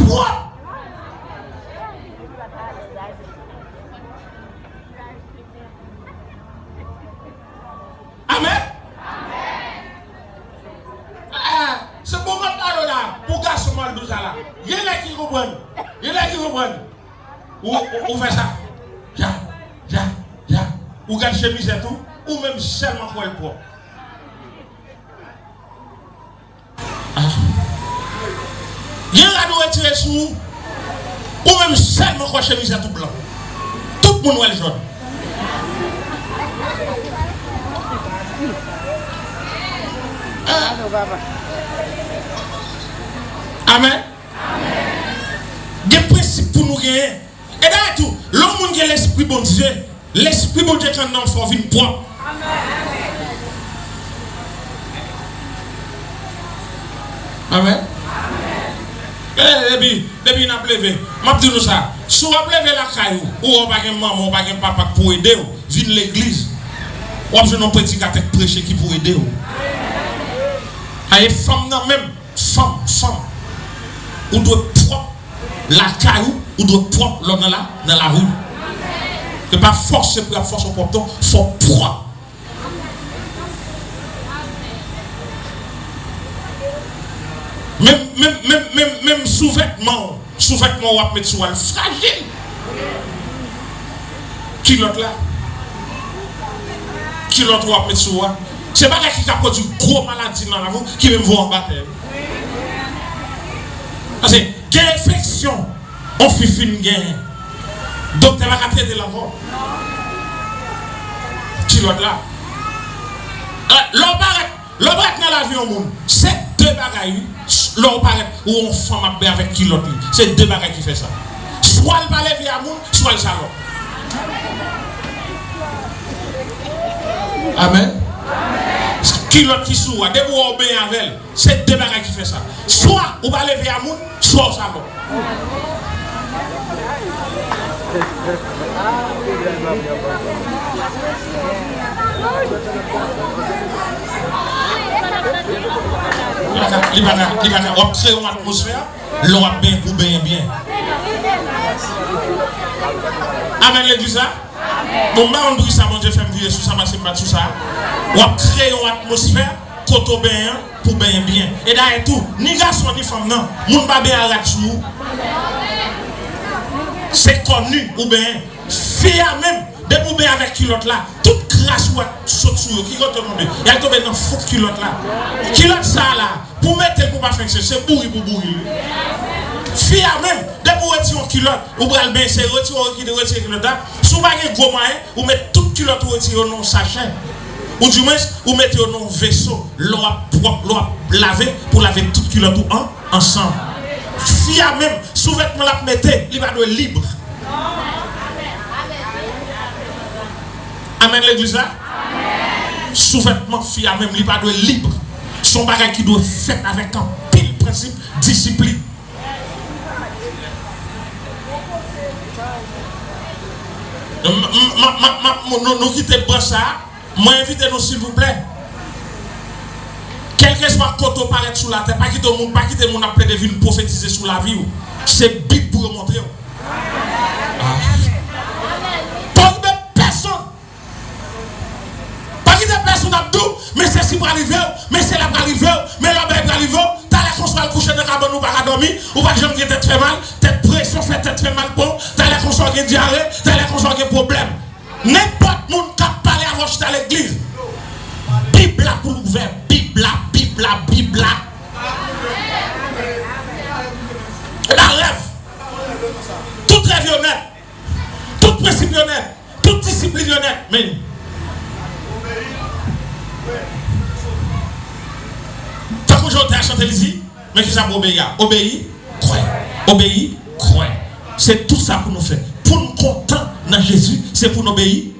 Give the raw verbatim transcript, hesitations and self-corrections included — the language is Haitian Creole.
pwòp. Amèn. Ah, se bon mwen pale la pou gason m al di w sa la. Gen nèg ki konprann. Gen nèg ki konprann. Ou, ou, ou fè sa. Ja, ja, ja. Ou gad chemizèt ou, ou menm sèlman kwè l pwòp. Ah. Gen rad ou retire sou ou, ou menm sèlman kwè chemizèt ou blan. Tout moun wè l jòn. Ah. Amèn. Gen prensip pou nou genyen. E dayè tou, lè yon moun gen lespri Bondye, lespri Bondye k anndan w fè w vin pwòp. Amèn. E, depi, depi n ap leve, m ap di nou sa, si w ap leve lakay ou, ou wè w pa gen manman, w pa gen papa k pou ede w, vin legliz. W ap jwenn yon predikatè k preche ki pou ede w. A, e fanm nan menm, fanm, fanm. Ou dwe pwòp lakay ou, ou dwe pwòp lè w nan la, nan lari. Se pa fòse pou y ap fòse w pwòp non, fò w pwòp. Menm, menm, menm, menm, menm souvètman w, souvètman w ap met sou a l frajil. Kilòt la. Kilòt w ap met sou a. Se bagay ki ka pwodui gwo maladi nan lavi w, ki menm voye w anba tè. Paske gen enfeksyon yon fi fin genyen. Doktè pa ka trete l ankò. Kilòt la. Ah, lè w parèt, lè w parèt nan lavi yon moun, se de bagay, wi. Lè w parèt, ou yon fanm ap benyen avèk kilòt li. Se de bagay ki fè sa. Swa l pa leve a moun, swa l salòp. Amèn. Kilòt ki sou a, depi w wè w benyen avè l, se de bagay ki fè sa. Swa ou pa leve a moun, swa w salòp. Li pa ka, li pa ka, li pa ka. W ap kreye yon atmosfè, lè w ap benyen, pou w benyen byen. Amèn, legliz la. Bon, m pa konn poukisa Bondye fè m vire sou sa, paske m bat sou sa. W ap kreye yon atmosfè kote w benyen an pou w benyen byen. E dayè tou, ni gason ni fanm nan, moun pa benyen a rad sou ou. Se kò ni ou benyen. Fi a menm, depi w benyen avèk kilòt la, tout kras ou wè sot sou yo, ki kote yo tonbe? Y al tonbe nan fon kilòt la. Kilòt sa a la, pou w mete l pou w pa fè enseche, se bouri pou w bouri l, wi. Fi a menm, depi w retire yon kilòt, ou pral benyen, se retire, retire, retire kilòt la. Si w pa gen gwo mwayen, ou met tout kilòt ou retire yo nan yon sachè. Oudimwens, ou mete yo nan yon veso. Lè w ap pwòp, lè w ap lave, pou w lave tout kilòt ou an, ansanm. Fi a menm, souvètman l ap mete, li pa dwe lib. Amèn, legliz la? Souvètman fi a menm, li pa dwe lib. Se yon bagay ki dwe fèt avèk anpil prensip, disiplin. M, m, m, m, m, nou, nou kite branch sa a. Mwen envite nou, silvouplè. Kèlkeswa kote w parèt sou latè, pa kite moun, pa kite moun ap plede vin pwofetize sou lavi w. Se Bib pou yo montre w. Ah. Pa okipe pèsonn. Pa kite pèsonn ap di w, men sesi pral rive w, men sela pral rive w, men lòbèy pral rive w. Talè konsa w al kouche nan kabann ou pa ka dòmi, ou pa janm gen tèt fè mal, tèt presyon fè tèt fè mal pon, talè konsa w gen dyare, talè konsa w gen pwoblèm. Nenpòt moun k ap pale avè w chita legliz, Bib la pou l ouvè, Bib la, Bib la, Bib la. E pa rèv. Tout rèv yo nèt. Tout prensip yo nèt. Tout disiplin yo nèt. Men. Tankou jan w te a chante li di, men kisa pou obeyi a? Obeyi, kwè. Obeyi, kwè. Se tout sa pou nou fè. Pou n kontan nan Jezi, se pou n obeyi,